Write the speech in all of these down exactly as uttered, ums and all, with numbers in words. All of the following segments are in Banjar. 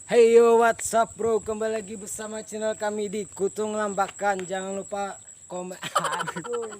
Hey yo, what's up bro? Kembali lagi bersama channel kami di Kutung Lambakan. Jangan lupa komen. Aduh.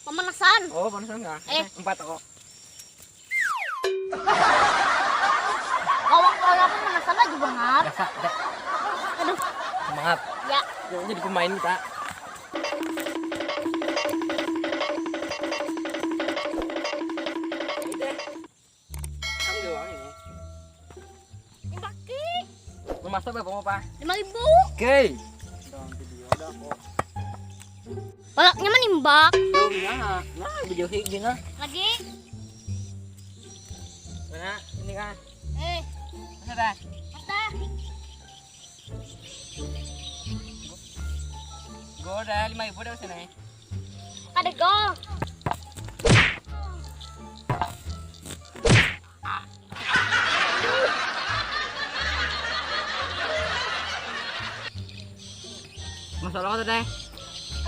Pemanasan. Oh, panasan kah? Eh. Empat kok. Awak kaya pemanasan lagi banget. Biasa, udah. Aduh. Semangat. Ya. Yuk, jadi pemain kita. Udah. Kamu doang ini. Imbaki. Lu master berapa mau, Pak? Lima ribu. Oke. Dalam video ada kok. Palaknya menimbak. Nah, nah, video kayak gini. Lagi. Mana? Ini kan. Eh. Mana dah? Masa? Gua udah lima ribu dah sini. Ada gol. Masalah apa tadi?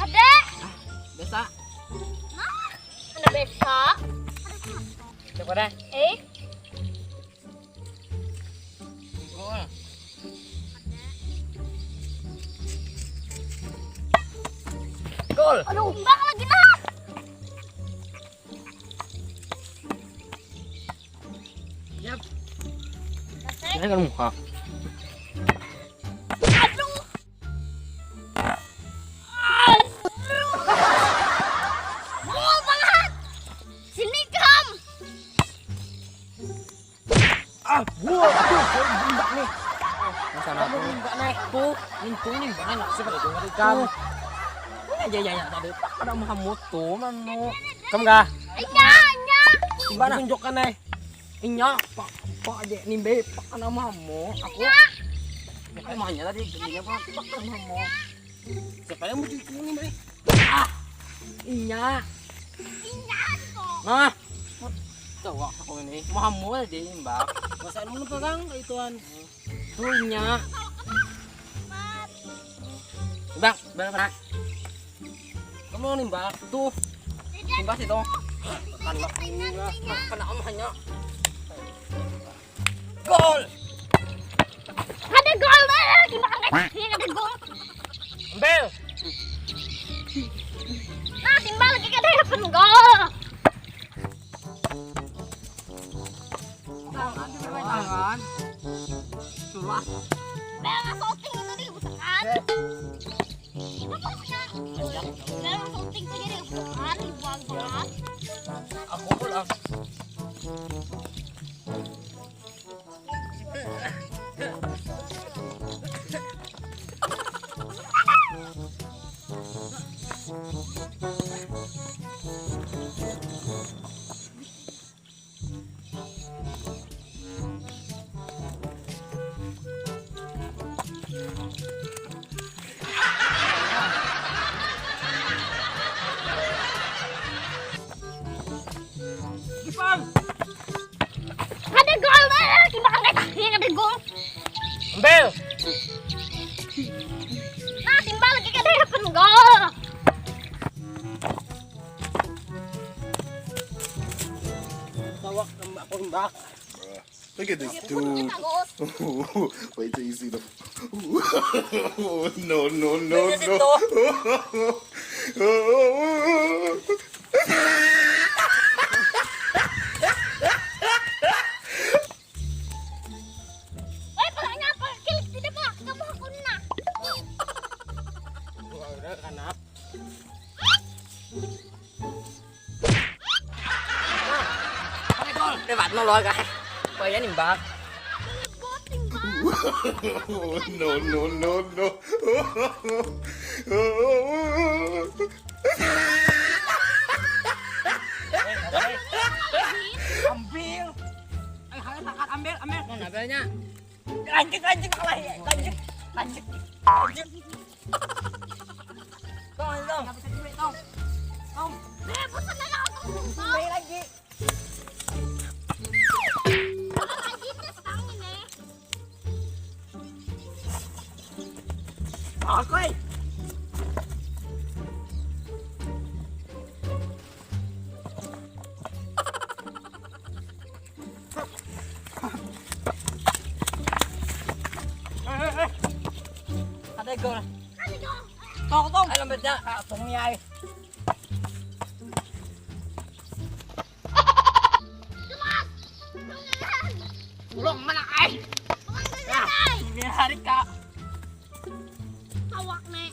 Ada. Ah, biasa. Nah, ada biasa. Coba deh. Eh. Gol. Gol. Aduh, imbang lagi nah. Yap. Ini kan muka. Aduh. Aduh. Gol banget. Sini kam. Ah, gua tuh, gua nembak nih. Nah, sana tuh. Nembak nih. Tuh, mintu nembak nih, nasib ada dengar ikan. Ini aja ya, ya, tadi tak ada mahamu tuh, manu. Kamu kah? Inya, inya. Gimana? Tunjukkan nih. Inya, pak, pak aja nimbe, pak kena mahamu. Aku. Inya. Ya, emangnya tadi gelinya pak, pak kena mahamu. Siapa yang mau cuci ini, Bre? Ah, inya. Inya, kok. Nah, coba aku ini. Mahamu aja, Mbak. Masa lu pegang kayak ituan? Tuh, inya. Bang, berapa, Nak? Kamu nimbak tuh. Nimbak situ. Kan ini lah. Kena om hanya. Gol. Ada gol, eh, gimana? Iya, ada gol. Ambil. Nah, timbal lagi kada dapat gol. Tangan, tangan. Sulah. Bela shooting itu dibutuhkan. Itu maksudnya. Bela shooting itu jadi dibutuhkan, dibuang-buang. Aku pulang. Ada gol, eh, timbal angkat, ah, yang ada gol. Ambil. Nah, timbal lagi kada dapat gol. Tawak tembak, tembak. Look at this dude. Wait till you see the. No, no, no, no. Woi, palanya apa? Kilik tidak, Pak. Noloh, guys. Paya nimbak. No, no, no, no. Ambil. Ayo, kalian angkat, ambil, ambil. Mana ambilnya? Lanjut, lanjut, kalah ya. Lanjut, lanjut, lanjut. Tong, tong. Tong. Eh, bosan dah aku. Kembali lagi. Apa lagi, Teh? Tangin, eh. Aku, eh. Ada gol. Tong, tong. Ayo, lembetnya. Ah, tong ni, ay. Pulang mana, ay? Nah, ini hari, Kak. Awak, Nek.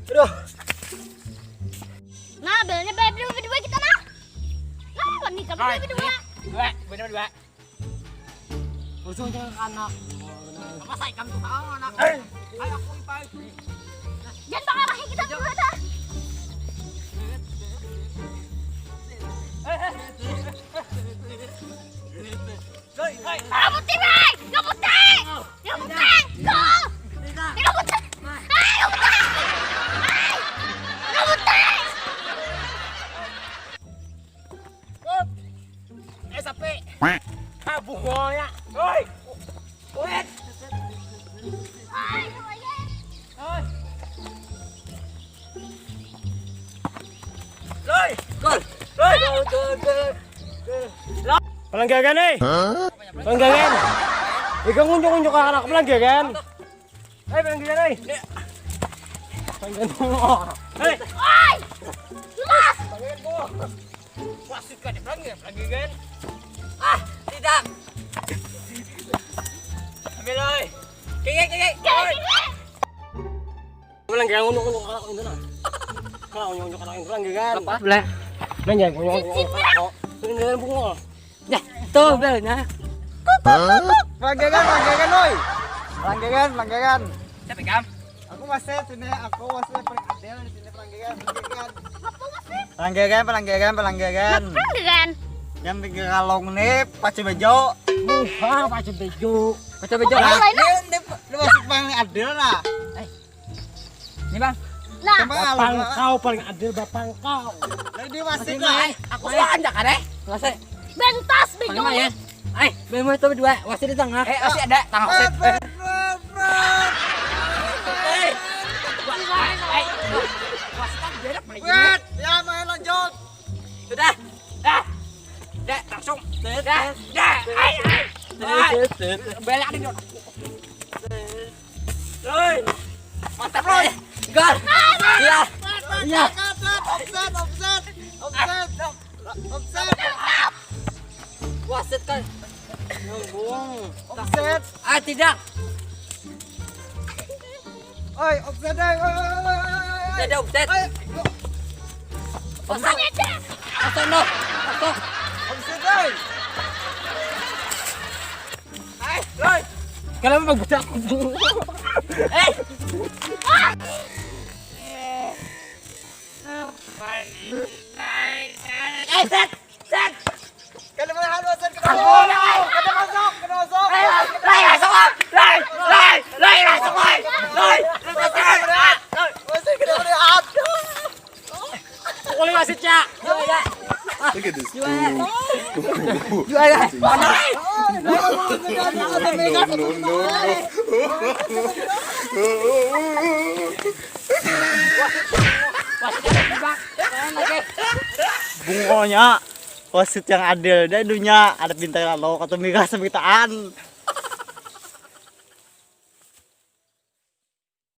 Aduh. Nah, belnya berdua, berdua kita, nah. Nah, nih, kamu berdua. Dua, bener dua. Ujung jangan ke anak. Apa saya kamu tahu anak? Eh. Ayo aku ipai. Jangan marahi kita dulu dah. Hei, hei. Kamu tirai, kamu tirai. Kamu tirai. Gol. Kamu tirai. Ayo, Bang. Ayo, Bang. Kamu tirai. Eh, sapi. Ah, bungolnya. Oi. Wet. Oi. Loi. Gol. Loi. Gol, gol, gol. Gol. Pelanggaran, eh. Pelanggaran. Ikan ngunjuk-ngunjuk anak pelanggaran. Hei, pelanggaran, hei. Pelanggaran. Hei. Oi! Jelas! Pelanggaran, bu. Wasit kan, pelanggaran, pelanggaran. Ah, tidak. Ambil, oi. Kiki, kiki, oi. Pelanggaran, unjuk, unjuk, kalau itu nah. Kalau unjuk, unjuk, kalau itu pelanggaran. Apa? Belah. Pelanggaran, unjuk, unjuk, kalau. Pelanggaran, bunga. Dah, tuh, belnya. Pelanggaran, pelanggaran, oi. Pelanggaran, pelanggaran. Siapa, Gam? Aku wasit sini, aku wasit paling adil di sini, pelanggaran, pelanggaran. Pelanggaran, pelanggaran, pelanggaran. Pelanggaran. Yang pinggir kalung nih, pacu bejo. Bukan pacu bejo. Pacu bejo. Apa lainnya? Ini, ini, lu wasit paling adil lah. Eh. Ini, Bang. Nah. Coba kalau bapang kau paling adil, bapang kau. Lah, dia wasit lah. Aku suka anjak, eh. Masih. Bentas, bego. Mana ya? Ai, bemo itu dua. Wasit di tengah. Eh, wasit ada, tengah wasit. Eh, eh, eh. Eh. Wasit kan beda paling ini. Wet, ya main lanjut. Sudah. Dah. Dah, langsung. Dah, dah. Ai, ai. Ai. Belak nih, Jod. Hei. Mantap, Roy. Gol. Iya. Iya. Offset, offset, offset. Offset. Wasit kan. Nyambung. Offset. Ah, tidak. Oi, offset, oi, oi, oi, oi, oi, oi. Tidak offset. Oi. Offset. Offset, no. Offset. Offset, oi. Hai, Roy. Kenapa bagus aku? Eh. Eh, set, set. Kada boleh halu, set. Kada boleh. Kada masuk, kada masuk. Eh, Roy, masuk, Roy. Roy, Roy, Roy, masuk, Roy. Roy, Roy, masuk, Roy. Wasit kada boleh halu. Boleh wasitnya. Juara. Look at this fool. Juara. No, no, no, no. Bungolnya wasit yang adil. Dah dunia ada bintang lalu kata miras beritaan.